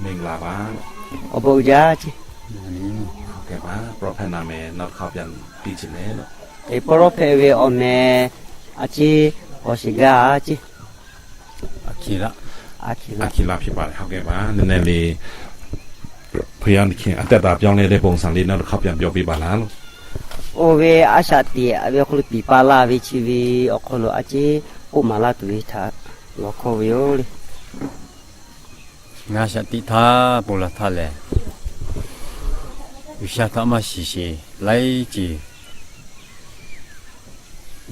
မင်္ဂလာပါ။ ဟုတ်ကဲ့ပါ။ ပရောဖက်နာမည် နောက်တစ်ခေါက် ပြန်သိချင်တယ်လို့။ ပရောဖက် ve awˬ meh a ciˉ Awˬ shiˍ gaˇ a ciˉ အာခိလ ဖြစ်ပါတယ်။ ဟုတ်ကဲ့ပါ။ နည်းနည်းလေး ဘုရားသခင် အသက်တာပြောင်းလဲတဲ့ပုံစံလေး နောက်တစ်ခေါက် ပြန်ပြောပေးပါလားလို့။ Oˇ ve a shaꞈ teꞈ ve awˬ hk'aw lo piˍ pa laˇ ve chi ve awˬ hk'aw lo a ciˉ k'oˆ maˍ laˇ tuˬ ve htaꞈ lawˬ hkawˇ ve yoˬ le. Ngaˬ shaꞈ teꞈ htaˇ ponˬ laˬ htaˇ lehˬ, G'uiˬsha htaꞈ maˇ shiˍ sheˍ laiˉ ceuˬ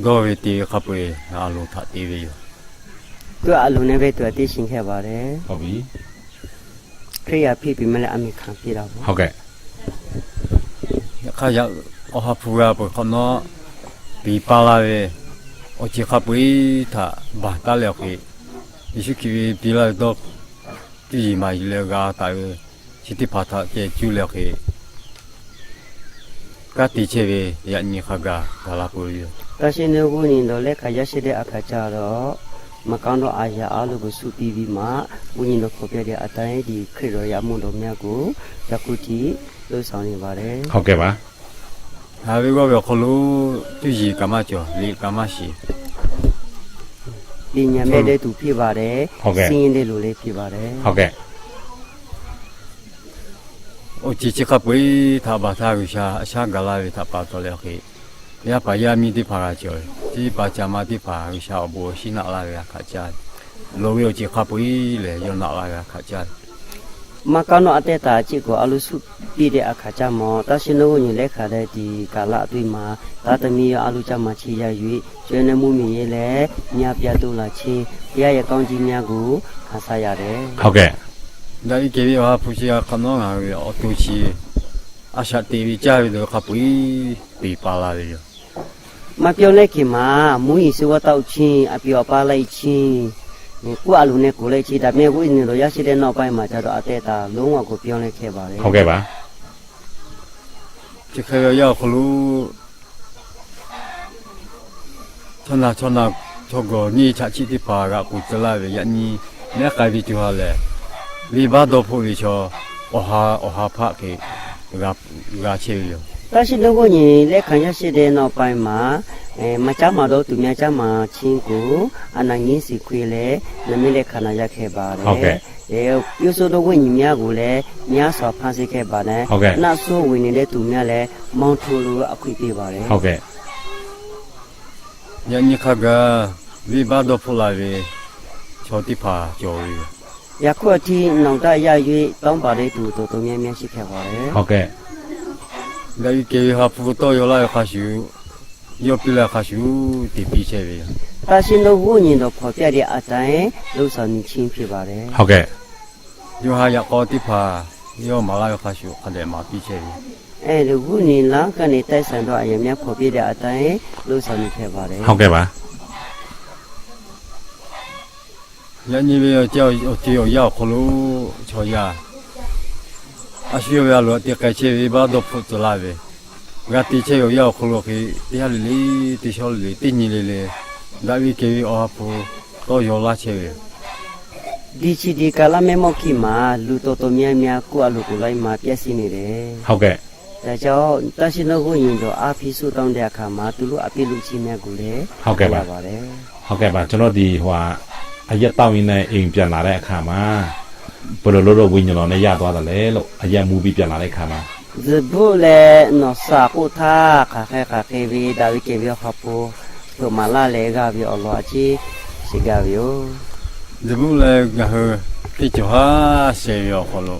dawˇ ve te ve hk'a peu-eˬ a loˍ htaꞈ te ve yoˬ. Kuˇ a loˍ neh ve tuˬ a teˇ shiˍ hkeh baˬ leh, Hkriꞈ yaˇ hpiˇ piˍ maˇ leh a miˬ hkanˍ piˇ laˇ ve. Yaꞈ hk'aˇ yaꞈ, Awˬ ha hpu g'a peuˬ hk'awꞈ nawˉ, piˍ pa laˇ ve awˬ ceuˬ hk'a peu-eˬ htaꞈ baˬ taˉ leh awˬ hk'e, Yeˍsuˆ Hkriꞈ ve piˇ laˇ ve dawˇ, cuˇ yiˍ maˍ yuˬ leh g'a taˍ ve chi teˇ hpaˍ htaꞈ ceh cuˇ leh awˬ hk'e, kanˉ te chehˇ ve yaꞈ nyi hk'a gaˬ gaˬ la peuˬ ve yoˬ. Taˇ shiˉ nuˇ g'uˇ nyi dawˬ leh hk'aˬ yaˇ shehˇ dehꞈ a hkaˍ caˇ leh, maˇ kanˉ dawˇ a yaꞈ a loˍ gu suˆ piˇ ve maꞈ, g'uˇ nyi dawˬ hk'awꞈ pehˇ de a taˇ eˉ diˬ Hkriꞈ dawˬ yaꞈ mvuhˇ dawˬ myaˇ gu, yaꞈ hk'oˆ tiˉ loˇ saˍ neˍ baˬ leh. Haˍ ve g'awˇ ve awˬ hk'aw lo cuˇ yiˍ kaꞈ maˇ cawˬ, liꞈ kaꞈ maˇ shiˍ. Piˇ nyi mehˆ dehˇ tuˬ hpiˇ baˬ leh, siˉ nyi dehˇ loˍ leh hpiˇ baˬ leh. Awˬ ceuˬ chi hk'a peu-eˬ htaꞈ baˬ htaˇ G'uiˬsha a shaˉ gaˬ laˇ ve htaꞈ pa taw leh awˬ hk'e, yaˇ paˍ yaˇ miˇ teˇ hpaˍ g'a cawˬ ve, teˇ paˍ caˍ ma teˇ hpaˍ G'uiˬsha awˬ bon awˬ shinˉ naꞈ laˇ ve g'a hkanˍ caˇ ve, loˍ ve awˬ ceuˬ hk'a peu-eˬ lehˬ yawˇ naꞈ laˇ ve g'a hkanˍ caˇ ve. Maˇ kaˉ nawˉ a tehˇ taˍ ciˆ k'o a loˍ suˆ piˇ deh a hkanˍ caˇ mawˬ. Taˇ shiˉ nuˇ g'uˇ nyi leh hk'aˬ deh tiˍ kaꞈ laꞈ tuˬ maˍ. Taˇ taˇ miˇ yawˇ a loˍ caˇ maˍ chi yaˇ yuˬ-e, chaw yaˇ neˇ mvuhˇmiˬ yeˬ leh, myaˇ pyaˇ toˇ laˬ chehˇ, yaˇ yehˬ k'aoˇ jiˇ myaˇ gu hkanˍ saˇ yaˇ leh. Daꞈ ve kehˬ ve Awˬ ha hpu chi g'a hk'awꞈ nawˉ ngaˬ hui ve awˬ to chi a shaꞈ teꞈ ve caˇ ve dawˬ ve hk'a peu-eˬ peˍ pa la ve yoˬ. Maˇ pyawˇ lehˇ hk'e maˍ, mvuhˇ yeˬ suh g'awˇ taˆ uˉ chiˇ, a piˍ awˬ pa laiˉ chiˇ, kuˇ a loˍ neh kuˬ laiˉ chiˇ, daꞈ mehˆ g'uˇ nyi dawˬ yaˇ shehˇ dehꞈ nawˇ pa maˍ ca dawˬ a tehˇ taˍ lonˉ a k'o pyawˇ lehˇ hkeh baˬ leh. Chi hk'e ve awˬ yanˇ awˬ hk'aw lo chaw naˬ chaw naˬ chaw gawˬ nyiˇ chaꞈ chiˆ teˇ hpaˍ g'aꞈ k'oˍ tcuh laˇ ve yaꞈ nyi mehˉ k'ai ve co ha lehˬ, venˇ baˆ dawˇ hpfuhˆ ve chaw awˬ ha awˬ ha hpaˆ hk'e g'a chehˇ ve yoˬ. Taˇ shiˉ nuˇ g'uˇ nyi leh hk'aˬ yaˇ shehˇ dehꞈ nawˇ pa maˍ, maˇ caˉ maˍ dawˇ tuˬ myaˇ caˉ maˍ chiˇ k'o, a naˬ nyiˇ shiˍ hkui leh naˬ miˇ leh hk'aˬ naˬ yaˇ hkeh baˬ leh, yawˇ suˉ dawˇ g'uˇ nyi myaˇ g'uˬ leh myaˇ suhˍ hpaˇ sheˍ hkeh baˬ leh, naˆ suhˉ g'uiˬ nyi dehꞈ tuˬ myaˇ leh mawˇ hto lo a hkui te baˬ leh. Yaꞈ nyi hk'a gaˬ venˇ baˆ dawˇ hpfuhˆ la ve chaw teˇ hpaˍ cawˬ ve yoˬ. Yaꞈ hk'oˆ a htiˇ nawˬ daꞈ yaˇ yuˬ-e tawˇ baˬ leh tuˬ to to myaˇ myaˇ shiˍ hkeh baˬ leh. Daꞈ ve kehˬ ve ha hpu tawˇ yaw laˇ ve hk'a shuˍ, yawˇ piˇ laˇ ve hk'a shuˍ te piˇ chehˇ ve yoˬ. Taˇ shiˉ nuˇ g'uˇ nyi dawˬ hpawnˬ pyaˇ de a taˇ eˉ loˇ saˍ nyi chiˇ piˇ baˬ leh. Yawˇ ha yaꞈ k'aw teˇ hpaˍ yawˇ maˍ laˇ ve hk'a shuˍ hk'a dehꞈ maˍ piˇ chehˇ ve. G'uˇ nyi laˇ kaˇ nyi taiˇ saˍ dawˇ a yehˬ myaˇ hpawnˬ piˇ de a taˇ eˉ loˇ saˍ nyi hkeh baˬ leh. Yaꞈ nyi ve awˬ ceuˬ awˬ yanˇ awˬ hk'aw lo chaw yaˇ a shu yawˇ ve a loˍ te k'ai chehˇ ve venˇ baˆ dawˇ hpfuhˆ tcuh laˇ ve, g'a te chehˇ ve awˬ yanˇ awˬ hk'aw lo hk'e, teˇ yanˇ le le, teˇ shawˉ le le, teˇ nyi le le, daꞈ ve kehˬ ve Awˬ ha hpu tawˇ yaw laˇ chehˇ ve. Diˇ chi diˇ kaꞈ laˇ mehˆ mawˇ hkiˇ maˍ, luˬ taw taw myaˇ myaˇ kuˇ a loˍ k'oˍ laiˉ ma pyaˇ shiˍ nyi leh. Taˇ shiˉ nuˇ g'uˇ nyi dawˬ a piˇ suhˉ tawˇ deh a hkaˍ maˍ, tu loˉ a piˇ loꞈ chi myaˇ gu leh. ဟုတ်ကဲ့ပါ။ ကျွန်တော်ဒီဟိုဟာ အရက်သောက်ရင်းနဲ့ အိမ်ပြန်လာတဲ့အခါမှာ ဘယ်လိုလုပ်လို့ ဝိညာဉ်တော်နဲ့ ရသွားသလဲလို့ အရက်မူးပြီး ပြန်လာတဲ့အခါမှာ Zuhꞈ bvuhˆ leh nawˬ suh k'oˆ htaˇ, hk'aˬ hk'e hk'aˬ hk'e ve daꞈ ve kehˬ ve Awˬ ha hpu hpeuꞈ maˍ laˇ leh g'a ve awˬ lawn a ciˉ shiˍ gaˇ ve yoˬ. Zuhꞈ bvuhˆ leh ngaˬ hui teˇ cawˬ haˉ sheh ve awˬ hk'aw lo,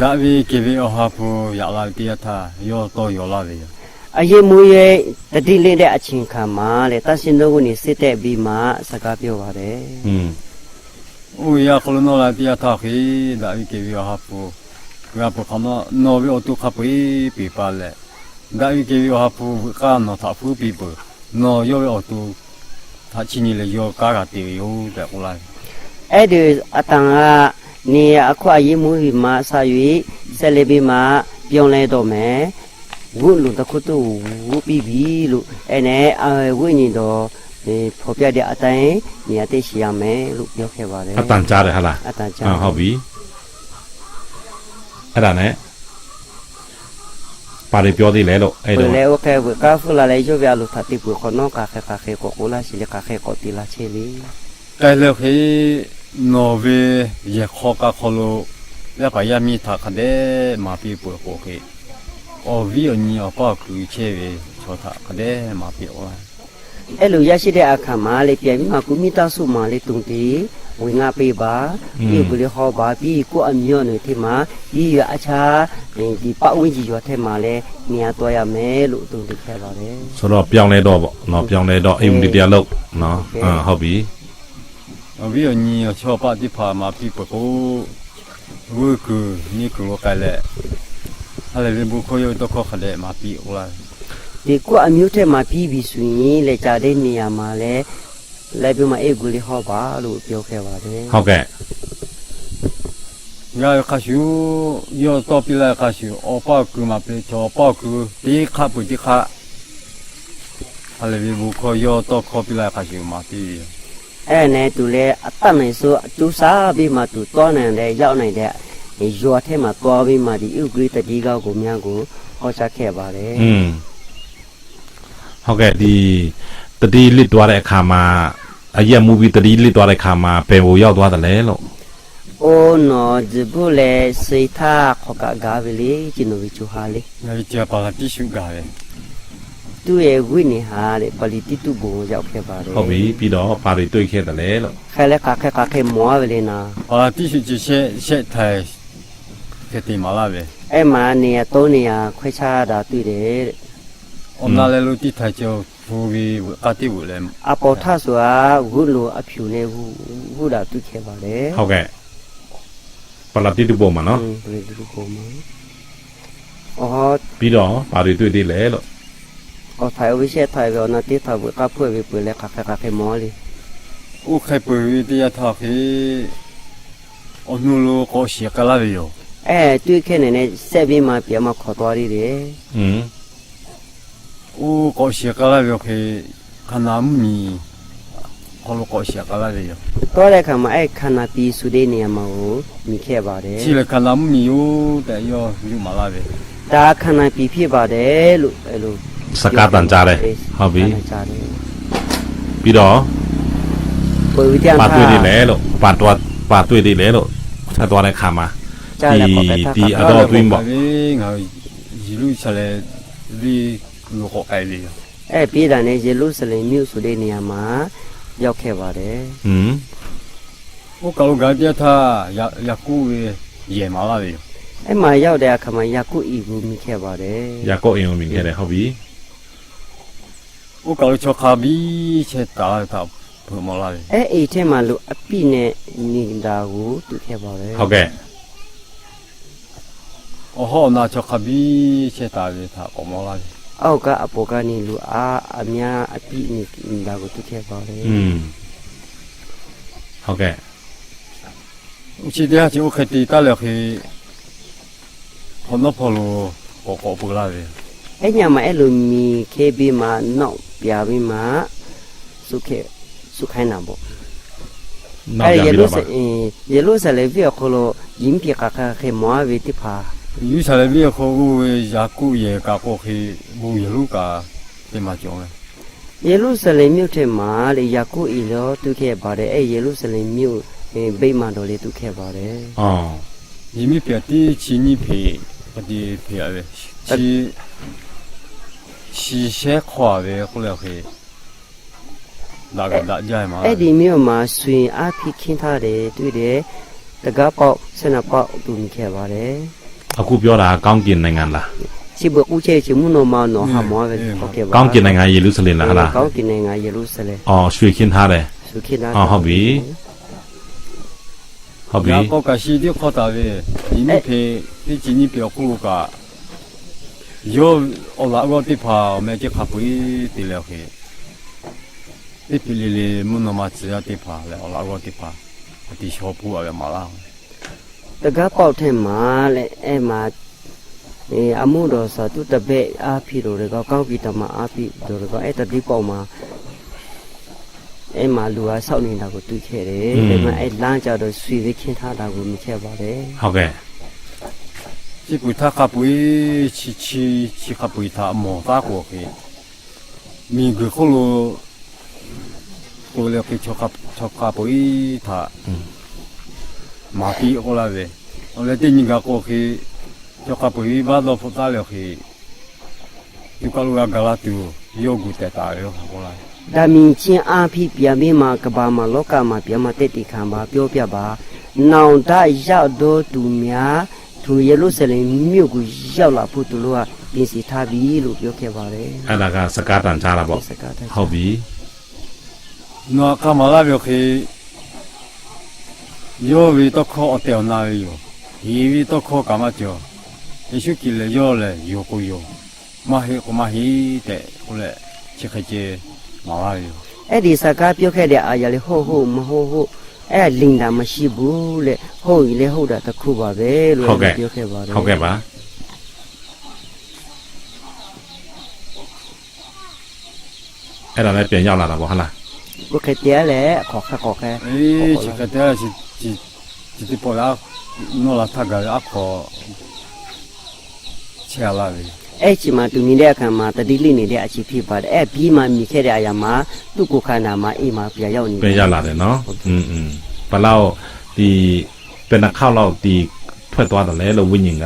daꞈ ve kehˬ ve Awˬ ha hpu yaꞈ la ve teˇ yanˇ htaˇ, yawˇ tawˇ yaw laˇ ve yoˬ. A yeˇ mvuhˇ yeˇ ta diˆ leˇ deh a ciˬ hkanˍ maˍ leh, taˇ shiˉ nuˇ g'uˇ nyi suhˉ tehꞈ biˇ maˍ suh gaˇ piˇ-oˆ baˬ leh. Oˇ ve awˬ hk'aw lo nawˇ la teˇ yanˇ htaˇ hk'e, daꞈ ve kehˬ ve Awˬ ha hpu g'a peuˬ hk'awꞈ nawˉ, nawˬ ve awˬ to hk'a peu-eˬ peˬ pa leh, daꞈ ve kehˬ ve Awˬ ha hpu veuꞈ k'aˇ nawˬ htaꞈ hpfuhˇ piˇ peuˬ. Nawˬ yawˇ ve awˬ to htaꞈ chiˇ nyi leh yawˇ kanˉ g'a te ve yoˬ tehꞈ k'oˆ laˇ ve. Ehˉ deuˬ a tanˍ g'aˇ ni a hkawˇ a yeˇ mvuhˇ ve maꞈ sha yuˬ-e, sehˉ leh biˇ maꞈ pyawˇ leh dawˇ mehˍ. G'uˆ loˬ ta hk'oˆ tuˬ g'uˆ piˇ biˇ loˬ. Ehˉ nehˬ, g'uˆ nyi dawˬ hpawnˬ pyaˇ deh a taˇ eˉ, miˬ a teˇ shiˍ yaˇ mehˍ loˬ, yawˇ hkeh baˬ leh. A tanˍ caˇ leh ha laˬ. အဲဒါနဲ့ ဘာတွေပြောသေးလဲလို့ အဲ့တော့ Peuˬ leh oˇ hk'e veuꞈ k'aˇ hpfuhˇ la leh yawˇ ve a loˍ htaꞈ te peuˬ hk'awꞈ nawˉ, hk'aˬ hk'e hk'aˬ hk'e k'awꞈ k'oˆ laˇ sheˍ le, hk'aˬ hk'e k'awꞈ te la chehˇ le. K'ai leh hk'e, nawˬ ve yehˬ hk'aw k'a hk'aw lo yaˇ paˍ yaˇ miˇ htaꞈ hk'a dehꞈ maˍ piˇ peuˬ k'o hk'e, awˬ viˉ awˬ nyi awˬ paˇ awˬ kuiˬ chehˇ ve chaw htaꞈ hk'a dehꞈ maˍ piˇ-oˆ laˇ. အဲ့လိုရရှိတဲ့အခါမှာ leh ပြန်ပြီးမှ ကိုယ့်မိသားစုမှာလည်း တုန်တေဝင်ငှပ်ပေးပါ, อืม အိမ်ကိုလည်းဟောပါ, ပြီးရင်ကိုယ့်အမျိုးအနွယ်ထဲမှာ ပြီးရွာအခြား ဒီပတ်ဝန်းကျင်ရွာထဲမှာလည်း နေရာသွားရမယ်လို့ တုန်တေခဲ့ပါတယ်. ဆိုတော့ ပြောင်းလဲတော့ပေါ့နော်၊ ပြောင်းလဲတော့ အိမ်တွေ ပြန်လုပ်နော်။ ဟုတ်ကဲ့။ အာ၊ ဟုတ်ပြီ။ Awˬ viˉ awˬ nyi awˬ chawˇ awˬ paˆ teˇ hpaˍ maˍ piˇ peuˬ k'o, g'uˇ kuiˬ nyiˇ kuiˬ lo k'ai leh, ha lehˬ ve bon hkawˇ yawˇ ve tawˇ hkawˇ hk'a dehꞈ maˍ piˇ-oˆ laˇ. ဒီကိုယ့်အမျိုးထဲမှာပြီးပြီဆိုရင် လဲၤကျတဲ့နေရာမှာလည်း လိုက်ပြီးမှ အိမ်ကိုလည်းဟောပါလို့ ပြောခဲ့ပါတယ်. ဟုတ်ကဲ့။ G'a ve hk'a shuˍ, yawˇ tawˇ piˇ laˇ ve hk'a shuˍ, awˬ paˇ awˬ kuiˬ maˍ piˇ, chaw awˬ paˇ awˬ kuiˬ teˇ hk'aˆ peuˬ teˇ hk'aˆ, ha lehˬ ve bon hkawˇ yawˇ tawˇ hkawˇ piˇ laˇ ve hk'a shuˍ maˍ piˇ ve yoˬ. အဲနဲ့သူလည်း အတတ်နိုင်ဆုံး ကြိုးစားပြီးမှ သူသွားနိုင်တဲ့ ရောက်နိုင်တဲ့ ရွာထဲမှာသွားပြီးမှ ဒီဥပဒေ သတင်းကောင်းကိုများကို ဟောကြားခဲ့ပါတယ်. อืม ဟုတ်ကဲ့၊ ဒီ သတိလစ်သွားတဲ့အခါမှာ၊ အရက်မူးပြီး သတိလစ်သွားတဲ့အခါမှာ ဘယ်ကိုရောက်သွားသလဲလို့။ အိုးနော် စဘူးလဲ စိတ်ထား ခေါ်ကပ် ဂါဝေးလေး ကျွန်တော် ဝေချိုဟာလေး ငါဝေချိုဟာ ပါရဒိၣ်သု ဂါဝေး သူ့ရဲ့ဝိညာဉ်ဟာတဲ့ ပါရဒိၣ်ဘုံကို ရောက်ခဲ့ပါတယ်။ ဟုတ်ပြီ၊ ပြီးတော့ ဘာတွေတွေ့ခဲ့သလဲလို့။ ခဲလၢာ် ခါခဲ ခါခဲ မော်ဝဲလေနော်။ ပါရဒိၣ်သု ခြေချဲ ရှဲထိုင် ကတင်မာလာပဲ။ အဲ့မှာ နေရာသုံးနေရာ ခွဲခြားတာတွေ့တယ်တဲ့။ အပေါ်ထပ်ဆိုတာ ဂုတ်လို အဖြူနဲ့ ဂုတ် ဂုတ်တာတွေ့ခဲ့ပါတယ်။ ဟုတ်ကဲ့။ ပါရဒိၣ်ဘုံမှာနော်။ อืม ပါရဒိၣ်ဘုံမှာ။ ပြီးတော့ ဘာတွေတွေ့သေးလဲလို့။ အိုး ထိုင်ဝဲ ရှဲထိုင်ဝဲ အနာ်တေး ထိုင်ဝဲ ကပ်ဖုဝဲ ပႆႇလႆႈ ခါခဲ ခါခဲ မော်လီ အိုး ခဲ ပႆႇဝဲ တယၢထၢၣ် ခဲ အီၤ နူလိ ကိးရှဲ ကလၢဝဲယိၤ အဲ တွေ့ခဲ့နဲ့ ဆက်ပြီးမှ ပြန်မှ ခေါ်သွားသေးတယ်။ อืม အိုး ကိးရှဲ ကလၢဝဲယိၤ ခဲ ခါနၤမုၼ်းမံၤ ခီလိ ကိးရှဲ ကလၢဝဲယိၤ သွားတဲ့အခါမှာ အဲ့ ခါနၤပြည်ဆိုတဲ့နေရာမှာကို မြင်ခဲ့ပါတယ်။ ဆံးလဲၣ် ခါနၤမုၼ်းမံၤယိၤ တယီၤ ယုမၤလၢဝဲ ဒါ ခါနၤပြည်ဖြစ်ပါတယ်လို့ အဲ့လို စကားသံကြားတယ်။ ဟုတ်ပြီ။ ပြီးတော့ ဘာတွေ့သေးလဲလို့။ ဘာတွေ့သေးလဲလို့။ ဆက်သွားတဲ့အခါမှာ ဒီ ဒီအတောအတွင်းပေါ့။ ငါ ယေရုရှလင် ဒီလို ကိးကဲဝဲ အဲ ပြီးတာနဲ့ ယေရုရှလင်မြို့ဆိုတဲ့နေရာမှာ ရောက်ခဲ့ပါတယ်။ อืม အိုး ကလိ ဂါတယၢထၢၣ် ယၤ ယၤကိာ်ဝဲ ယဲၢ်မၤလၢဝဲယိၤ အဲ့မှာရောက်တဲ့အခါမှာ ယာကုပ်အိမ်ကို မြင်ခဲ့ပါတယ်။ ယာကုပ်အိမ်ကို မြင်ခဲ့တယ်။ ဟုတ်ပြီ။ အိုး ကလိ ဆီခါဘံ ဆဲတၢ်လၢထၢၣ် ဖုးမီၤလၢဝဲ အဲ့အိမ်ထဲမှာ လူအပြည့်နဲ့ နေတာကို တွေ့ခဲ့ပါတယ်။ ဟုတ်ကဲ့။ အဟီၣ်အနၢ် ဆီခါဘံ ဆဲတၢ်လၢထၢၣ် ကိးမီၤလၢဝဲ အောက်က အပေါ်ကနေ လူအါအများ အပြည့်နေတာကို တွေ့ခဲ့ပါတယ်။ อืม ဟုတ်ကဲ့။ အိုး ဆံးတယၢထၢၣ် အိုး ခဲ တံၤတၢ်လၢ ခဲ ဖီၣ်နီၣ်ဖီၣ်လိၤ ကိးကိးပူၤလၢဝဲ အဲ့ညမှာ အဲ့လိုမြင်ခဲ့ပြီးမှ နောက်ပြန်ပြီးမှ ဆုတ်ခဲ့ ဆုတ်ခိုင်းတာပေါ့။ နောက်ပြန်ပြီးတော့မှ အဲ့ ယေရုရှလင် အင်း ယေရုရှလင်မြို့အခေါ်လို့ ယင်းပြခါခါခဲ မော်ဝဲ တစ်ဖာ ယေရုရှလင်မြို့အခေါ်ကို ဝဲ ယာကုပ်ယဲၢ်ကးကိး ခဲ ဘုံယလူကး တ့ၢ်မၤကီဝဲ ယေရုရှလင်မြို့ထဲမှာ ယာကုပ်အိမ်လည်း တွေ့ခဲ့ပါတယ်။ အဲ့ ယေရုရှလင်မြို့ ဗိမာန်တော်လည်း တွေ့ခဲ့ပါတယ်။ ယမ့ၢ်ပျး တ့ၢ် ဆံနံၣ်ဖဲ ပတ့ၢ်ဖဲ အဝဲ ဆံ ဆံဆဲခွါဝဲ ကိးလၢ ခဲ ဒၣ်ကဒၣ်ယါမး အဲ့ဒီမြို့မှာ ရွှေအားဖြင့် ခင်းထားတယ် တွေ့တယ်။ တံခါးပေါက် ဆယ့်နှစ်ပေါက် တွေ့မြင်ခဲ့ပါတယ်။ အခုပြောတာ ကောင်းကင်နိုင်ငံလား။ စံးဘၣ် ကူးချဲ စံး မုၢ်နီၢ်မၤနီၢ် ဟးမီၤဝဲ ဟုတ်ကဲ့ပါ ကောင်းကင်နိုင်ငံ ယေရုရှလင်လား ဟုတ်လား။ ကောင်းကင်နိုင်ငံ ယေရုရှလင် အော် ရွှေခင်းထားတယ်။ ရွှေခင်းထားတယ်။ ဟုတ်ပြီ။ ဟုတ်ပြီ။ ယၤကိာ်ကး ဆံးဒိၣ်ခီတၢ်ဝဲ ယမ့ၢ်ဖဲ တ့ၢ် ဆံနံၣ်ဖဲ အဃိကး ယီၤ အီၣ်လၢအဂီၢ်သ့ၣ်တဖၣ် အမဲာ်က့ခးပှ့ၤတ့ၢ်လၢ ခဲ သ့ၣ်ဖဲလံၤလံၤ မုၢ်နီၢ်မၤစၢၤယၤသ့ၣ်တဖၣ်လၢ အီၣ်လၢအဂီၢ်သ့ၣ်တဖၣ် အတံၤဆီဖိအဝဲမၤလၢ တံခါးပေါက်ထဲမှာ အဲ့မှာ အမှုတော်ဆောင် သူ့တပည့်အားဖြင့်သော်လည်းကောင်း၊ ကောင်းကင်တမန်အားဖြင့်သော်လည်းကောင်း၊ အဲ့တံခါးပေါက်မှာ အဲ့မှာ လူက စောင့်နေတာကို တွေ့ခဲ့တယ်။ အဲ့မှာ အဲ့လမ်းကျတော့ ရွှေပဲ ခင်းထားတာကို မြင်ခဲ့ပါတယ်။ ဟုတ်ကဲ့။ Chi peuˬ htaˇ hk'a peu-eˬ, chi chi chi hk'a peu-eˬ htaꞈ mawˬ taˉ k'o hk'e, miˬguiˬ hk'oˆ lo k'oꞈ leh hk'e, chaw hk'a peu-eˬ htaꞈ maˍ piˇ k'oˆ laˇ ve, awˬ leh teˇ nyi gaˬ k'o hk'e, chaw hk'a peu-eˬ venˇbaˆ dawˇ hpfuhˆ taˉ leh hk'e, tuꞈ kaˉ lo g'a gaˬ la tuˬ yawˇ gu tehꞈ taˍ ve k'oˆ laˇ ve. ဒါမြင်ခြင်းအားဖြင့် ပြန်ပြီးမှ ကမ္ဘာမှာ လောကမှာ ပြန်မှ သက်သေခံပါ ပြောပြပါ။ နောင်တရ ရောက်သောသူများ ထိုယေရုရှလင်မြို့ကို ရောက်လာဖို့ သူတို့က ပြင်ဆင်ထားပြီလို့ ပြောခဲ့ပါတယ်။ Aˬ, ဟ Nawˬ htaꞈ k'aˇ maˍ laˇ ve awˬ hk'e, yawˇ ve tawˇ hkawˇ awˬ tehˬ awˬ na ve yoˬ. Heˍ ve tawˇ hkawˇ kaꞈ maˇ cawˬ. Yeˍsuˆ Hkriꞈ lehˬ, yawˇ lehˬ yoˬ k'o yoˬ, maˇ heˆ k'o maˇ heˆ tehꞈ k'oˆ leh, chi hk'e ceh maˍ laˇ ve yoˬ. အဲ့ဒီစကားပြောခဲ့တဲ့ အရာလည်း ဟုတ်ဟုတ် မဟုတ်ဟုတ် အဲ့ဒါ လိမ်တာမရှိဘူးတဲ့ ဟုတ်ရင်လည်း ဟုတ်တာတစ်ခုပါပဲလို့ ပြောခဲ့ပါတယ်။ ဟုတ်ကဲ့ပါ။ Aˬ, အဲဒါလည်း ပြန်ရောက်လာတာပေါ့ ဟုတ်လား။ ဘုခက်တဲလဲ အခီၣ်ခါခီၣ်ခဲ Chi hk'e te, chi teˇ pawˆ lehˬ, nawˇ la htaˇ gaˬ ve aˉ hk'aw chehˇ a laˇ ve. အဲ့ချိန်မှာ သူမြင်တဲ့အခါမှာ သတိလစ်နေတဲ့ အချိန်ဖြစ်ပါတယ်။ အဲ့ပြီးမှ မြင်ခဲ့တဲ့အရာမှာ သူ့ကိုယ်ခန္ဓာမှာ အိမ်မှာ ပြန်ရောက်နေတယ်။ ပြန်ရောက်လာတယ်နော်။ ဟုတ်တယ်။ อืมอืม ဘယ်လောက် ဒီ ဘယ်နှစ်ခေါက်လောက် ဒီထွက်သွားတာလဲလို့ ဝိညာဉ်က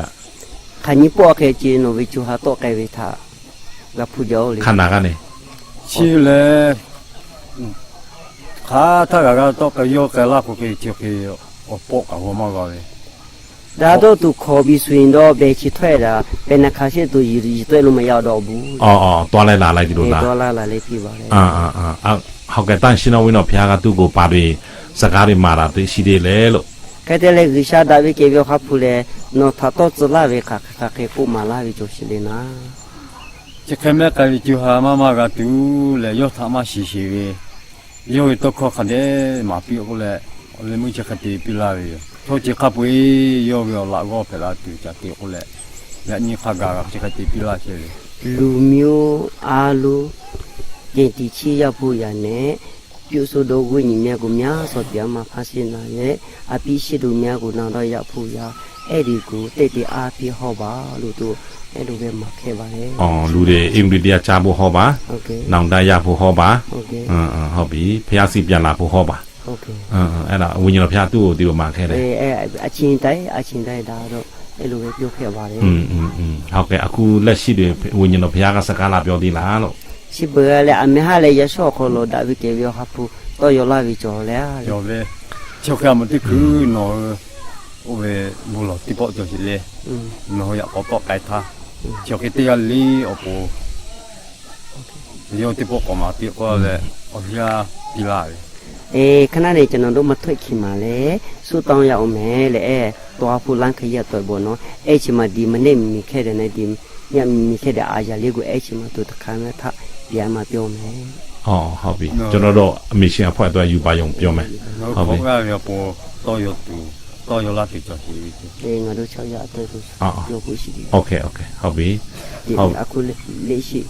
ခါညိပော့ခဲ ကျေနုံဝေ ကျူဟာ တော့ကဲဝေ ထ ခန္ဓာကနေ Chi lehˬ, hk'aˬ htaˇ g'a g'a tawˆ k'ai yawˇ k'ai laˇ k'o hk'e, chi hk'e awˬ pawˆ kaꞈ g'aw maˇ g'a ve. ဒါတော့ သူခေါ်ပြီဆိုရင်တော့ ဘယ်ခြေထွက်တာ ဘယ်နှခါရှေ့သို့ ရေသွဲလို့ မရောက်တော့ဘူး။ သွားလဲလာလိုက်ဒီလိုလား။ သွားလာလာလေး ဖြစ်ပါတယ်။ ဟုတ်ကဲ့၊ သန့်ရှင်းသောဝိညာဉ်တော်ဘုရားက သူ့ကို ဘာတွေ စကားတွေမှာတာ ရှိသေးလဲလို့။ ခဲတဲလႄႈ ဂုၢ်ရှါဒၣ်ဝဲကဲဝဲ ဟီၣ်ခိၣ်ဖူလဲၣ် နီၢ်ထးတီၢ်တြၢ်လၢ်ဝဲ ခးခးခး ဃ့ကိၣ်မၤလၢ်ဝဲ ကၠိၣ်ရှံလ့နၤ Chi hk'e mehˆ k'ai ve co ha maˇ maˇ g'a tuˬ leh, yawˇ htaꞈ maˇ shiˍ sheˍ ve, yawˇ ve tawˇ hkawˇ hk'a dehꞈ maˍ piˇ k'oˆ leh, awˬ leh meuˇ chi hk'e te piˇ laˇ ve yoˬ. Chaw ceuˬ hk'a peu-eˬ yawˇ ve awˬ laꞈ g'awˇ hpehꞈ la tuˬ caꞈ te k'oˆ leh, yaꞈ nyi hk'a gaˬ g'a chi hk'e te piˇ laˇ chehˇ ve. လူမျိုးအားလုံး ကယ်တင်ခြင်းရဖို့ရာနဲ့ ပြုတ်ဆိုးသောဝိညာဉ်များကို များစွာပြန်မှ ဖမ်းဆီးနိုင်လျက် အပြစ်ရှိသူများကို နောင်တရရဖို့ရာ အဲ့ဒီကို သက်သေအားဖြင့်ဟောပါလို့ သူအဲ့လိုပဲမှာခဲ့ပါတယ်။ လူတွေ ဧဝံဂေလိတရားကြားဖို့ဟောပါ။ ဟုတ်ကဲ့။ နောင်တရရဖို့ဟောပါ။ ဟုတ်ကဲ့။ ဟုတ်ပြီ။ ဘုရားဆီပြန်လာဖို့ဟောပါ။ ဟုတ်ကဲ့။ အဲ့ဒါ ဝိညာဉ်တော်ဘုရား သူ့ကို ဒီလိုမှာခဲ့တယ်။ အဲအဲအချိန်တိုင်းအချိန်တိုင်း ဒါတော့ အဲ့လိုပဲပြောခဲ့ပါတယ်။ ဟုတ်ကဲ့။ အခုလက်ရှိတွင် ဝိညာဉ်တော်ဘုရားက စကားလာပြောသေးလားလို့။ ရှိဘၢလႄႈ အမ့ၢ်ဟါလႄႈ ယွၤဆိၣ်အခီၣ်လီၤ ဒၣ်ဝဲကဲဝဲ ဟီၣ်ခိၣ်ဖူ တီၢ်ယိၤလၢ်ဝဲ ကၠီၤလၢ် ယိၤလၢ် Chi hk'e a meuꞈ teˇ hkui nawˬ hui oˇ ve bon lawˬ teˇ pawˆ cawˬ sheˍ le. Nawˬ hui yaꞈ k'aw tawˆ k'ai htaˇ, chi hk'e teˇ g'aˇ le awˬ pon, yawˇ teˇ pawˆ k'awꞈ maˍ piˇ k'oˆ leh, awˬ yanˇ piˇ laˇ ve. ခဏနေ ကျွန်တော်တို့ မထွက်ခင်မှာ ဆုတောင်းရအောင်မယ် လႄႈ အဲ သွားဖို့လမ်းခရီးအတွက်ပေါ့နော် အဲ့ချိန်မှာ ဒီမနက်မြင်ခဲ့တဲ့နဲ့ ဒီညမြင်ခဲ့တဲ့ အရာလေးကို အဲ့ချိန်မှာ သူတစ်ခါနဲ့ ထပ်ပြန်မှပြောမယ်။ ဟုတ်ပြီ။ ကျွန်တော်တို့ အမစ်ရှင်အဖွဲ့အတွက် ယူပါရုံပြောမယ်။ ဟုတ်ပြီ။ ငါတို့ ခြောက်ယောက်အတွက်ကို ပြောဖို့ရှိတယ်။ ဟုတ်ပြီ။ အခုလက်ရှိ